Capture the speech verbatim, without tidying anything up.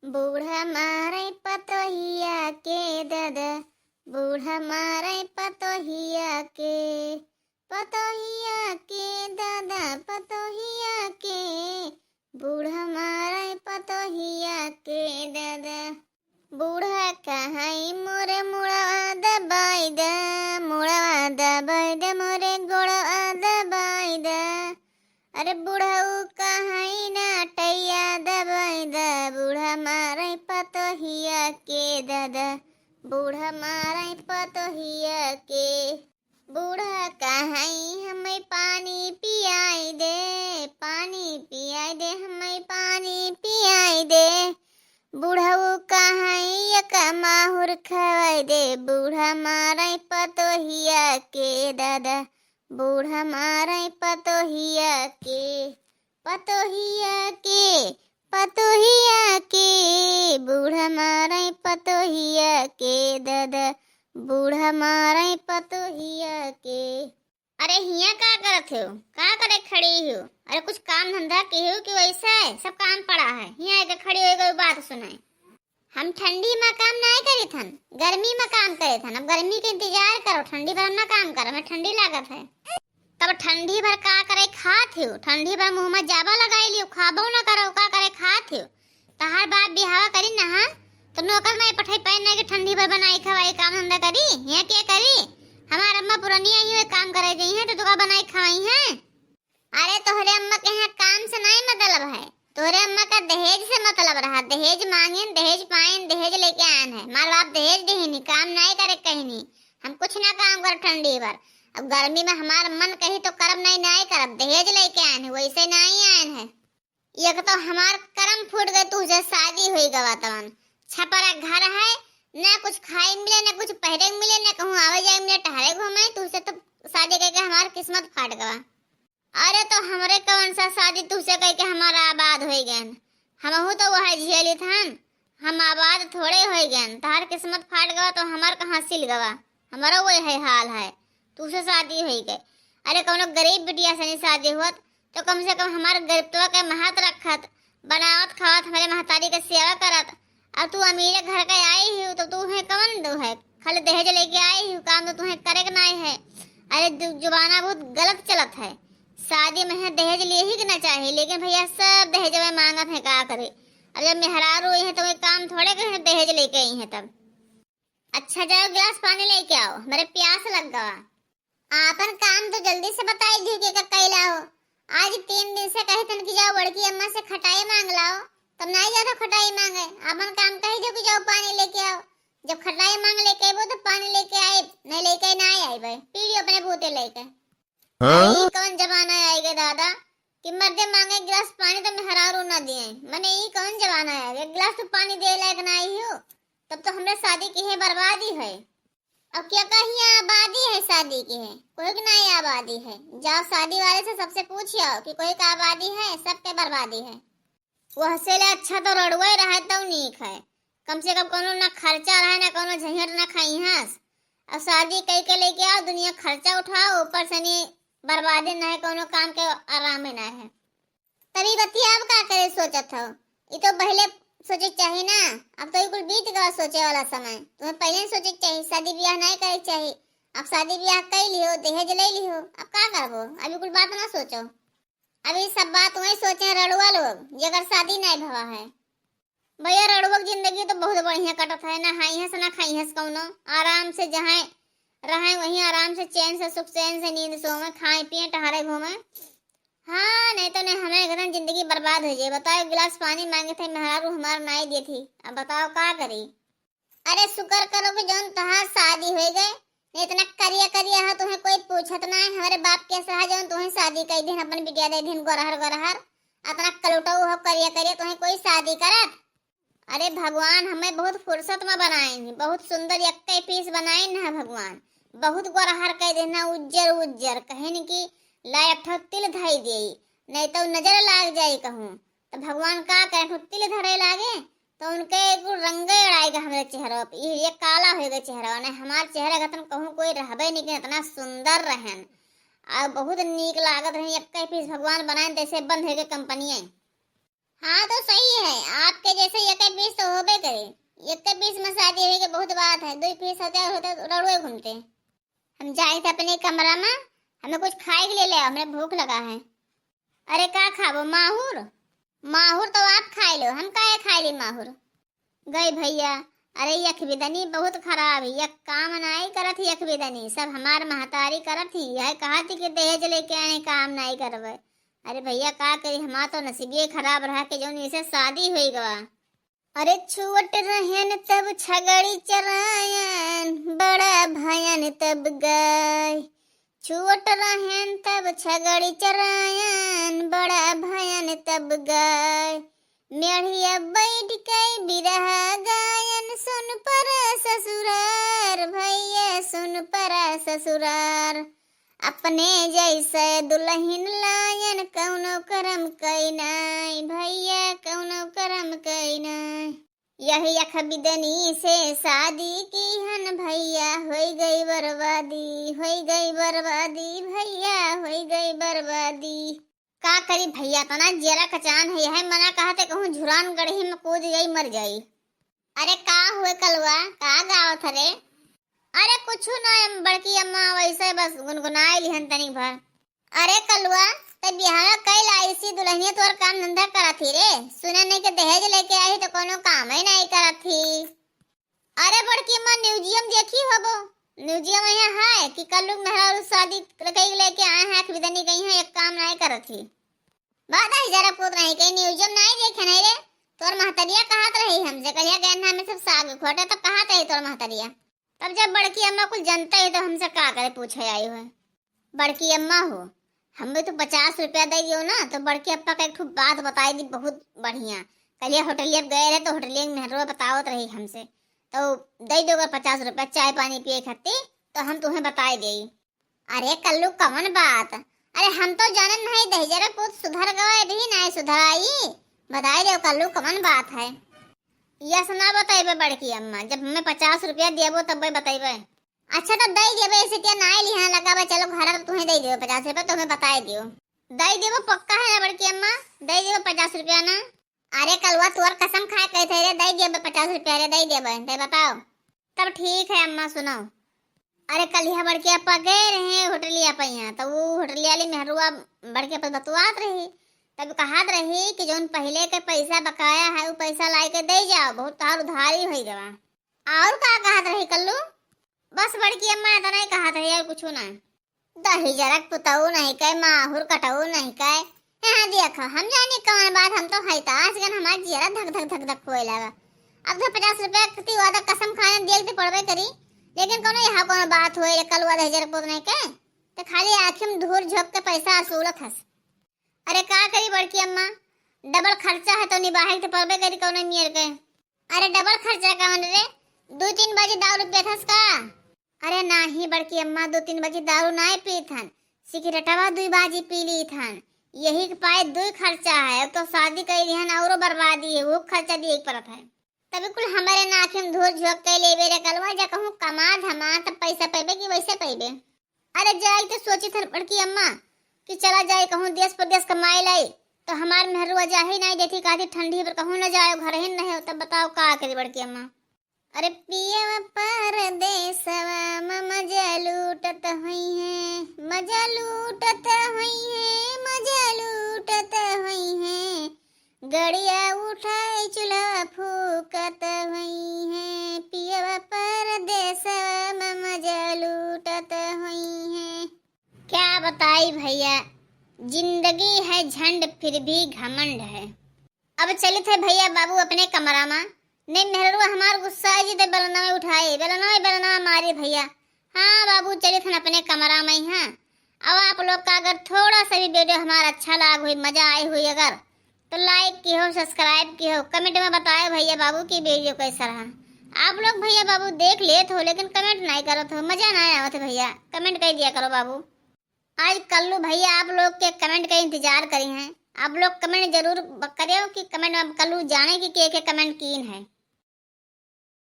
बूढ़ा मारे पतोहिया के दादा, बूढ़ा मारे पतोहिया के, पतोहिया के दादा, पतोहिया के, बूढ़ा मारे पतोहिया के दादा। बूढ़ा कहई मोरे मुड़वा दबाई द, मुड़वा दबाई द, मोरे गोड़वा दबाई द। अरे बुढ़ऊ कहई ना टैया दबाई द, बूढ़ा मारे पतोहिया के दादा, बूढ़ा मारे पतोहिया के। बूढ़ा कहई हमें पानी पियाई दे, पानी पियाई दे, हमें पानी पियाई दे। बुढ़ऊ कहई एक माहुर खवाई दे, बूढ़ा मारे पतोहिया के दादा, बूढ़ा मारे पतोहिया के, पतोहिया के, पतोहिया के, बूढ़ा मारे पतोहिया के दादा, बूढ़ा मारे पतोहिया के। अरे हियाँ का करत हो, का करे खड़ी हो? अरे कुछ काम धंधा की हो कि वैसे सब काम पड़ा है, हियाँ आके खड़ी हो गई बात सुनाए। हम ठंडी में काम नाय करित हन, गर्मी में काम करित हन। अब गर्मी के इंतजार करो, ठंडी भर हम ना काम करब, हमें ठंडी लागत है। तब ठंडी भर का करे खात हो, ठंडी भर मुँह में जाबा लगाई लियो, खाबो ना करो, का करे खात हो। तहार बाप बिहावा करी ना, हाँ? तो नौकर नहीं पठाई पाए ना कि ठंडी भर बनाई खवाई काम धंधा करी, यहाँ के करी? हमार अम्मा पुरानी आई हुई काम करे गई हैं तो तुका बनाई खवाई हैं। अरे तोहरे अम्मा के यहाँ काम से नहीं मतलब है, तोहरे अम्मा का दहेज से मतलब रहा। दहेज मांगेन, दहेज पाएन, दहेज लेके आएन है। मार बाप दहेज देहिनी, काम नहीं करे कहनी, हम कुछ ना काम कर ठंडी भर। अब गर्मी में हमार मन कही तो करब नहीं, नहीं करब, दहेज लेके आएन है, वैसे नहीं आएन है। एक तो हमार करम फूट गए, तुझसे शादी हुई गवा तवन। छपरा घर है, ना कुछ खाए मिले, ना कुछ पहरे मिले, ना कहूँ आवे जाए मिले, टहरे घूमे, तुझसे तो शादी करके हमार किस्मत फाट गवा। अरे तो हमरे कौन सा शादी तुझसे करके हमारा आबाद होई गए, हमहू तो वह झेलित हन, हम आबाद थोड़े होई गए। तहार किस्मत फाट गवा तो हमार कहाँ सिल गवा, हमारा वही है हाल है, तुझसे शादी होई गए। अरे कौनो गरीब बिटिया से नहीं शादी हुआ तो कम से कम हमार गरीबतवा के महत रखत, बनावत खावत, हमारे महतारी के सेवा करत। अब तू अमीरे घर के आई ही, तो तू है कौन दो है, खाली दहेज लेके आई ही, काम तो तुम्हें करे के नाई है। अरे जु-, जुबाना बहुत गलत चलत है। शादी में है दहेज लिए ही के ना चाहिए, लेकिन भैया सब दहेज में मांगत है, का करे। अब जब मेहरारू हुई है तो कोई काम थोड़े के है दहेज लेके आई है तब। अच्छा जाओ गिलास पानी लेके आओ, मेरे प्यास लग गवा। आपन काम तो जल्दी से बताई दियो के का कैला हो। आज तीन दिन से कहे तन कि जाओ बड़की अम्मा से खटाई मांग लाओ, तब नहीं जाता खटाई मांगे। आपन काम कही दियो कि जाओ पानी लेके आओ। जब खटाई मांग लेके आइबो तो पानी लेके आए, नहीं लेके ना आए भाई, पी लियो अपने बूते लेके। हाँ? अरे, ई कौन जमाना आए गए दादा कि मर्दे मांगे गिलास पानी तो मेहरारू ना दिए। मने ई कौन जमाना आए गए, गिलास तो पानी दे लायक ना आई हो, तब तो हमरे शादी की है बर्बादी है। अब क्या कहिया आबादी है शादी की है, कोई की नहीं आबादी है। जाओ शादी वाले से सबसे पूछ आओ कि कोई का आबादी है, सबके बर्बादी है। वह से ले अच्छा तो रड़ुआ ही रहे तो नीक है, कम से कम कोनो ना खर्चा रहे, ना कोनो झंझट ना खाई हंस। अब शादी कई के लेके आओ, दुनिया खर्चा उठाओ, ऊपर से नहीं बर्बादी ना है, कोनो काम के आराम ही ना है। तभी बतिया अब का करे सोचत हो, ई तो पहले सोचे के चाही ना। अब तो ई कुल बीत गवा सोचे वाला समय, तुम्हें पहले ही सोचे के चाही, शादी ब्याह नहीं करे के चाही। अब शादी ब्याह कर लियो, दहेज ले लियो, अब का करबो, अभी कुल बात ना सोचो। अभी सब बात वही सोचे रड़ुआ लोग जेकर शादी नहीं भवा है। भैया रड़ुआ की जिंदगी तो बहुत बढ़िया कटत है, ना हाई हंस ना खाई हंस कौनो, आराम से जहाँ रहे वहीं आराम से चैन से सुख चैन से नींद सोवे, खाए पिए टहरे घूमे। हाँ, नहीं तो नहीं हमें एकदम जिंदगी बर्बाद हो जाए। बताओ, एक गिलास पानी मांगे थे, मेहरारू हमार नाई दिए थी, अब बताओ का करी? अरे शुक्र करो कि जौन तहार शादी हो गए, नहीं इतना करिया करिया हो, तुम्हें कोई पूछत ना है। हमारे बाप के सहा जौन तुम्हें शादी कर दिन, अपन बिटिया दे दिन गोरहर गोरहर, इतना कलुटऊ हो करिया करिया, तुम्हें कोई शादी करत? अरे भगवान हमें बहुत फुर्सत में बनाइन, बहुत सुंदर यक्के पीस बनाइन है भगवान, बहुत गोरहर कह देना उज्जर उज्जर, कहिन कि ला एक ठो तिल धई देई, नहीं तो नजर लाग जाई कहूँ। तो भगवान का करे, एक ठो तिल धरे लागे तो उनके एगो रंगे अड़ाई गए हमरे चेहरा पे, ये, ये काला हो गए चेहरा, नहीं हमार चेहरा गतन कहूँ कोई रहबे नहीं के, इतना सुंदर रहन और बहुत नीक लागत रहन। यक्के पीस भगवान बनाए जैसे बंद हो गए कंपनियाँ। हाँ तो सही है, आपके जैसे यक्के पीस शादी होइके बहुत बात है, दुइ पीस होते होते रड़ुए घूमते। हम जाइत है अपने कमरा मा, हमें कुछ खाए के ले ले, हमें भूख लगा है। अरे का खाबो, माहुर? माहुर तो आप खाए लो, हम काहे खाए ली माहुर? गई भइया, अरे यख बिदनी बहुत खराब है, यख काम नाई करत ही यख बिदनी, सब हमार महतारी करत ही, यह कहत ही कि दहेज लेके आए काम नाई करबे। अरे भइया का करी, हमार तो नसीबिये खराब रहा कि जौन इसे शादी होई गवा। अरे छुअट रहन तब छगड़ी चरायन, बड़ा भयन तब गाय। छुअट रहन तब छगड़ी चरायन, बड़ा भयन तब गाय। मेढ़िया बैठ के बिरहा गायन, सुन पर ससुरार, भइया सुन पर ससुरार। अपने जैसे दुलहिन लायन, कौनो करम कई नाई, भइया कौनो करम कई नाई। यही यख बिदनी से शादी किहन भइया, होई गई बर्बादी, होई गई बर्बादी, भइया होई गई बर्बादी। का करी भइया, तना जियरा कचान है, यह मना कहते कहूँ झुरान गढ़ी में कूद जाई, मर जाई। अरे का हुए कलुआ, का गावत हरे? अरे कुछु ना, हम बड़की अम्मा वैसे बस गुनगुनाए लिहन तनी भर। अरे कलुआ, ते बियाह कइल आइसी दुलहिनिया तोर काम धंधा करत ही रे, सुने नहीं के दहेज लेके आई तो कोनो काम ही नहीं करत ही। अरे बड़की अम्मा, म्यूजियम देखी होबो, म्यूजियम यहाँ है कि कल्लू के मेहरारू शादी कई लेके आए हैं, अख बिदनी गई हैं, एक काम नहीं करत ही। बात है जरा पूत नहीं के म्यूजियम नहीं देखे नहीं रे, तोर महतरिया कहत रही हमसे, कहिया गए ना हमें सब साग खोटे, तब कहत रही तोर महतरिया। तब जब बड़की अम्मा कुल जनते ही तो हमसे का करे पूछे आई हुए। बड़की अम्मा हो, हमें तो पचास रुपया दे दियो ना, तो बड़की अप्पा का एक ठो बात बताई दी बहुत बढ़िया। कलिया होटलिया पे गए रहे तो होटलिया के मेहरुआ बतावत रही हमसे, तो दे दो अगर पचास रुपया चाय पानी पिए खातिर, तो हम तुम्हें बताई देई। अरे कल्लू कवन बात? अरे हम तो जानन नहीं दहिजरा पूत सुधर गवा भी नहीं सुधराई। बताई दो कल्लू कवन बात है? यस ना बतैबे बड़की अम्मा, जब हमें पचास रुपया देबो तब बतैबे। अच्छा तो दे देबे, ऐसे क्या नाई लिहा लगाबे, चलो घर तो तुम्हें दे देबे पचास रुपया, तुम्हें बताए दियो। दे देबो पक्का है ना बड़की अम्मा, दे देबो पचास रुपया ना। अरे कलुआ तोर कसम खाए कहते रे, दे देबे पचास रुपया रे, दे देबे, दे बताओ। तब ठीक है अम्मा सुनो। अरे कल यह बड़के अप्पा गए रहे होटलिया पे यहाँ, तो वो होटलिया वाली मेहरुआ बड़के अप्पा बतुआत रही, तब कहत रही कि जौन पहले के पैसा बकाया है वो पैसा लाई के दे जाओ, बहुत तार उधारी हो गवा। और का कहत रही कल्लू? बस बड़की अम्मा इतना ही कहत रही और कुछ ना। दहिजरक पुतऊ नहीं कहे, माहुर कटऊ नहीं कहे। यहाँ देखा, हम जानी कौन बात, हम तो है तो आज गन हमार जियरा धक धक धक धक होए लगा। अब तो पचास रुपया कति वादा कसम खाने देख तो पड़बे करी, लेकिन कोनो यहाँ कोनो बात होए रे कलुआ दहिजरक पुत नहीं कहे, तो खाली आँखी में धूर झोंक के पैसा असूलत हस। अरे का करी बड़की अम्मा, डबल खर्चा है तो निबाहे के तो पड़बे करी कोनो मियर के। अरे डबल खर्चा कवन रे, दो तीन बजे दारू पियत हस का? अरे नाही बड़की अम्मा, दो तीन बजे दारू नाय पीत हन, सिगरेटवा दुई बाजी पी लीत हन, यही के पाए दुई खर्चा है। अब तो शादी कई लिहन औरो बर्बादी है, वो खर्चा दिए के पड़त है। तभी कुल हमारे नाक में धूर झोंक के लेबे रे कलवा, जा कहूँ कमा धमा तब पैसा पैबे कि वैसे पैबे। अरे जाई तो सोचित हन बड़की अम्मा कि चला जाए कहूँ देश परदेश कमाए लाई, तो हमार मेहरुआ जाही नहीं देती, कहती ठंडी पर कहूँ न जाए, घर ही न रहे। तब बताओ का करी बड़की अम्मा। अरे पियवा परदेसवा म मजा लूटत होइहें, मजा लूटत होइहें, मजा लूटत होइहें। गड़िया उठाए चूल्हा फूकत होइहें, पियवा परदेसवा म मजा लूटत होइहें। क्या बताई भैया, जिंदगी है झंड फिर भी घमंड है। अब चलित है भैया बाबू अपने कमरा मा। नहीं मेहरुआ हमार गुस्सा आई जी तो बेलनवा उठाए, बेलनवा बेलनवा मारे भैया। हाँ बाबू चलित हन अपने कमरा मा ही। हाँ, अब आप लोग का अगर थोड़ा सा भी वीडियो हमारा अच्छा लाग हुई, मजा आई हुई अगर, तो like किहो, subscribe किहो, comment में बताए भैया बाबू की वीडियो कैसा रहा। आप लोग भैया बाबू देख लेत हो लेकिन comment नहीं करत हो, मजा नहीं आवत है भैया, comment कर दिया करो बाबू। आज कल्लू भैया आप लोग के comment का इंतजार करी हैं। आप लोग comment जरूर ब-, करेओ कि comment में कल्लू जाने कि के, के comment कीन है।